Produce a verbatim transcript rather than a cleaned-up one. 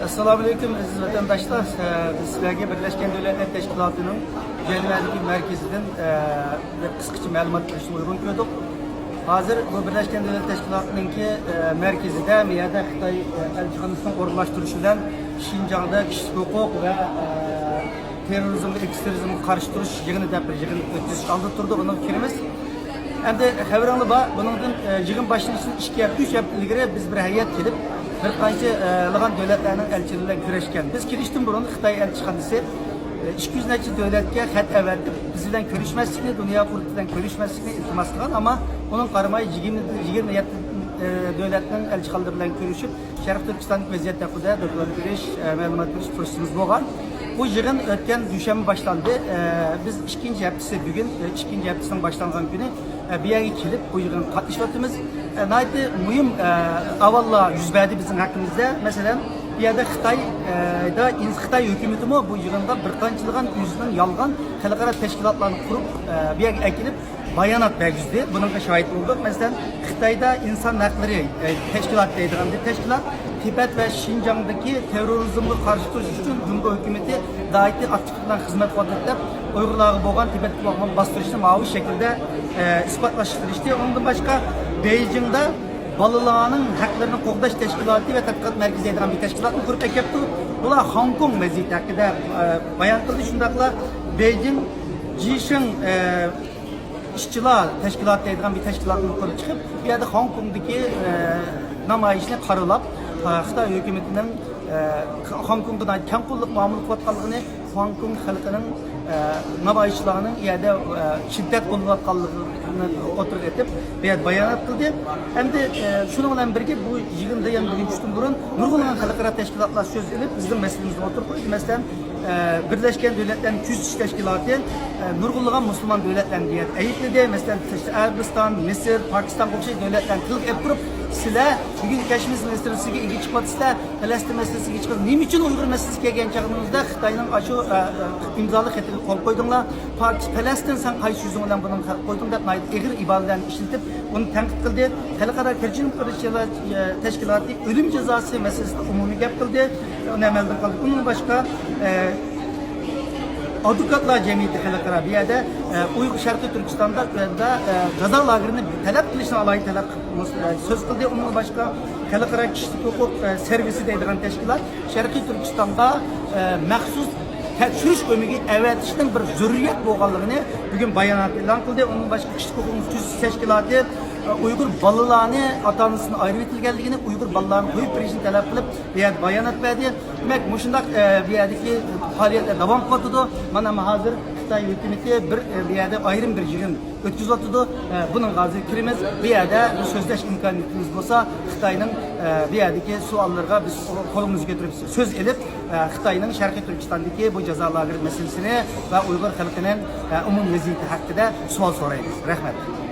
ئەسسالامۇئەلەيكۇم، ئەزىز ۋەتەنداشلار. ئە، بىز سىلەرگە بىرلەشكەن دۆلەتلەر تەشكىلاتىنىڭ جەنۋەدىكى مەركىزىدىن، ئە، بىر قىسقىچە مەلۇمات بېرىشنى ئۇيغۇن كۆردۇق. ھازىر بۇ بىرلەشكەن دۆلەتلەر تەشكىلاتىنىڭكى، ئە، مەركىزىدە، بۇ يەردە خىتاي، ئە، ئەلچىخانىسىنىڭ ئورۇنلاشتۇرۇشى بىلەن شىنجاڭدا كىشىلىك ھوقۇق ۋە، ئە، تېررورىزمغا، ئېكسترېمىزمغا قارشى تۇرۇش يىغىنى دەپ بىر يىغىن ئۆتكۈزۈش ئالدىدا تۇرىدۇ، ئۇنىڭغا كىرىمىز. ئەمدى خەۋىرىڭلار بار، بۇنىڭدىن، ئە، يىغىن باشلىنىشتىن ئىككى ھەپتە، ئۈچ ھەپتە ئىلگىرى بىز بىر ھەيئەت كېلىپ، بىر قانچە، ئە، لىغان دۆلەتلەرنىڭ ئەلچىلىرى بىلەن كۆرۈشكەن. بىز كېلىشتىن بۇرۇن خىتاي ئەلچىخانىسى، ئە، ئىككى يۈز نەچچە دۆلەتكە خەت ئەۋەتىپ، بىز بىلەن كۆرۈشمەسلىكنى، دۇنيا قۇرۇلتىيى بىلەن كۆرۈشمەسلىكنى ئىلتىماس قىلغان، ئەمما ئۇنىڭغا قارىماي، يىگىرمە، يىگىرمە يەتتە، ئە، دۆلەتنىڭ ئەلچىخانىلىرى بىلەن كۆرۈشۈپ، شەرقىي تۈركىستاندىكى ۋەزىيەت ھەققىدە دوكلات بېرىش، ئە، مەلۇمات بېرىش پۇرسىتىمىز بولغان. بۇ يىغىن ئۆتكەن دۈشەنبە باشلاندى. ئە، بىز ئىككىنچى ھەپتىسى بۈگۈن، ئە، ئىككىنچى ھەپتىسىنىڭ باشلانغان كۈنى، ئە، بۇ يەرگە كېلىپ بۇ يىغىنغا قاتنىشىۋاتىمىز. ئە، ناھايىتى مۇھىم، ئە، ئەھۋاللار يۈز بەردى بىزنىڭ ھەققىمىزدە. مەسىلەن، بۇ يەردە خىتاي، ئە، دا، خىتاي ھۆكۈمىتىمۇ بۇ يىغىنغا بىر قانچىلىغان ئۆزىنىڭ يالغان خەلقئارا تەشكىلاتلارنى قۇرۇپ، ئە، بۇ يەرگە ئەكېلىپ، بايانات بەرگۈزدى. بۇنىڭغا شاھىت بولدۇق. مەسىلەن، خىتايدا ئىنسان ھەقلىرى، ئە، تەشكىلاتى دەيدىغان بىر تەشكىلات تىبەت ۋە شىنجاڭدىكى تېررورىزمغا قارشى تۇرۇش ئۈچۈن جۇڭگو ھۆكۈمىتى ناھايىتى ئاكتىپ بىلەن خىزمەت قىلىۋاتىدۇ دەپ، ئۇيغۇرلارغا بولغان، تىبەتكە بولغان باستۇرۇشنى ماۋۇ شەكىلدە، ئە، ئىسپاتلاشتۇرۇشتى. ئۇنىڭدىن باشقا، بېيجىڭدا بالىلارنىڭ ھەقلىرىنى قوغداش تەشكىلاتى ۋە تەتقىقات مەركىزى دەيدىغان بىر تەشكىلاتنى قۇرۇپ ئەكەپتۇ. بۇلار خوڭكوڭ ۋەزىيىتى ھەققىدە، ئە، بايان قىلدى. شۇنداقلا بېيجىڭ جىشىڭ، ئە، ئىشچىلار تەشكىلاتى دەيدىغان بىر تەشكىلاتنى قۇرۇپ چىقىپ، بۇ يەردە خوڭكوڭدىكى، ئە، نامايىشنى قارىلاپ، ئە، خىتاي ھۆكۈمىتىنىڭ، ئە، خوڭكوڭغا ناھايىتى كەڭ قوللۇق مۇئامىلە قىلىۋاتقانلىقىنى، خوڭكوڭ خەلقىنىڭ، ئە، نامايىشچىلارنىڭ ئۇ يەردە، ئە، شىددەت قوللىنىۋاتقانلىقىنى ئوتتۇرىغا ئېتىپ، بۇ يەردە بايانات قىلدى. ئەمدى، ئە، شۇنىڭ بىلەن بىرگە بۇ يىغىندا يەنە بۈگۈن چۈشتىن بۇرۇن نۇرغۇنلىغان خەلقئارا تەشكىلاتلار سۆز ئېلىپ، بىزنىڭ مەسىلىمىزنى ئوتتۇرىغا قويدى. مەسىلەن، ئە، بىرلەشكەن دۆلەتلەرنى تۈزىتىش تەشكىلاتى، ئە، نۇرغۇنلىغان مۇسۇلمان دۆلەتلەرنى بۇ يەردە ئەيىبلىدى. مەسىلەن، ئەرەبىستان، مىسىر، پاكىستانغا ئوخشاش دۆلەتلەرنى تىلغا ئېلىپ تۇرۇپ، سىلەر بۈگۈن كەچمىز مەسىلىسىگە ئىگە چىقىۋاتىسىلەر، پەلەستىن مەسىلىسىگە ئىگە چىقىۋاتىسىلەر. نېمە ئۈچۈن ئۇيغۇر مەسىلىسى كەلگەن چاغىڭىزدا خىتاينىڭ ئاشۇ، ئە، ئە، ئىمزالىق خېتىگە قول قويدۇڭلار؟ پاكىس-، پەلەستىن سەن قايسى يۈزۈڭ بىلەن بۇنى قويدۇڭ دەپ ناھايىتى ئېغىر ئىبارىلەرنى ئىشلىتىپ، ئۇنى تەنقىد قىلدى. خەلقئارا كىرچىن قۇرۇلۇشى تەشكىلاتى ئۆلۈم جازاسى مەسىلىسىدە ئومۇمىي گەپ قىلدى. ئۇنى ئەمەلدىن قالدۇردى. ئۇنىڭدىن باشقا، ئە، ئادۋوكاتلار جەمئىيىتى خەلقئارا بۇ يەردە، ئە، ئۇيغۇر شەرقىي تۈركىستاندا، ئە، جازا لاگېرىنى تەلەپ قىلىشنى ئالاھىدە تەلەپ قىلىپ، ئە، سۆز قىلدى. ئۇنىڭدىن باشقا خەلقئارا كىشىلىك ھوقۇق، ئە، سېرۋىسى دەيدىغان تەشكىلات شەرقىي تۈركىستانغا، ئە، مەخسۇس تەكشۈرۈش ئۆمىكى ئەۋەتىشنىڭ بىر زۆرۈرىيەت بولغانلىقىنى بۈگۈن بايانات ئېلان قىلدى. ئۇنىڭدىن باشقا كىشىلىك ھوقۇقنى تۈزىتىش تەشكىلاتى، ئە، ئۇيغۇر بالىلارنى ئاتا-ئانىسىدىن ئايرىۋېتىلگەنلىكىنى، ئۇيغۇر بالىلارنى قويۇپ بېرىشنى تەلەپ قىلىپ، بۇ يەردە بايانات بەردى. دېمەك، مۇشۇنداق، ئە، بۇ يەردىكى پائالىيەتلەر داۋام قىلىۋاتىدۇ. مانا ھازىر خىتاي ھۆكۈمىتى بىر، ئە، بۇ يەردە ئايرىم بىر يىغىن ئۆتكۈزۈۋاتىدۇ. ئە، بۇنىڭغا ھازىر كىرىمىز. بۇ يەردە بىر سۆزلەش ئىمكانىيىتىمىز بولسا، خىتاينىڭ، ئە، بۇ يەردىكى سوئاللىرىغا بىز قولىمىزنى كۆتۈرۈپ سۆز ئېلىپ، ئە، خىتاينىڭ شەرقىي تۈركىستاندىكى بۇ جازا لاگېرى مەسىلىسىنى ۋە ئۇيغۇر خەلقىنىڭ، ئە، ئومۇمىي ۋەزىيىتى ھەققىدە سوئال سورايمىز. رەھمەت.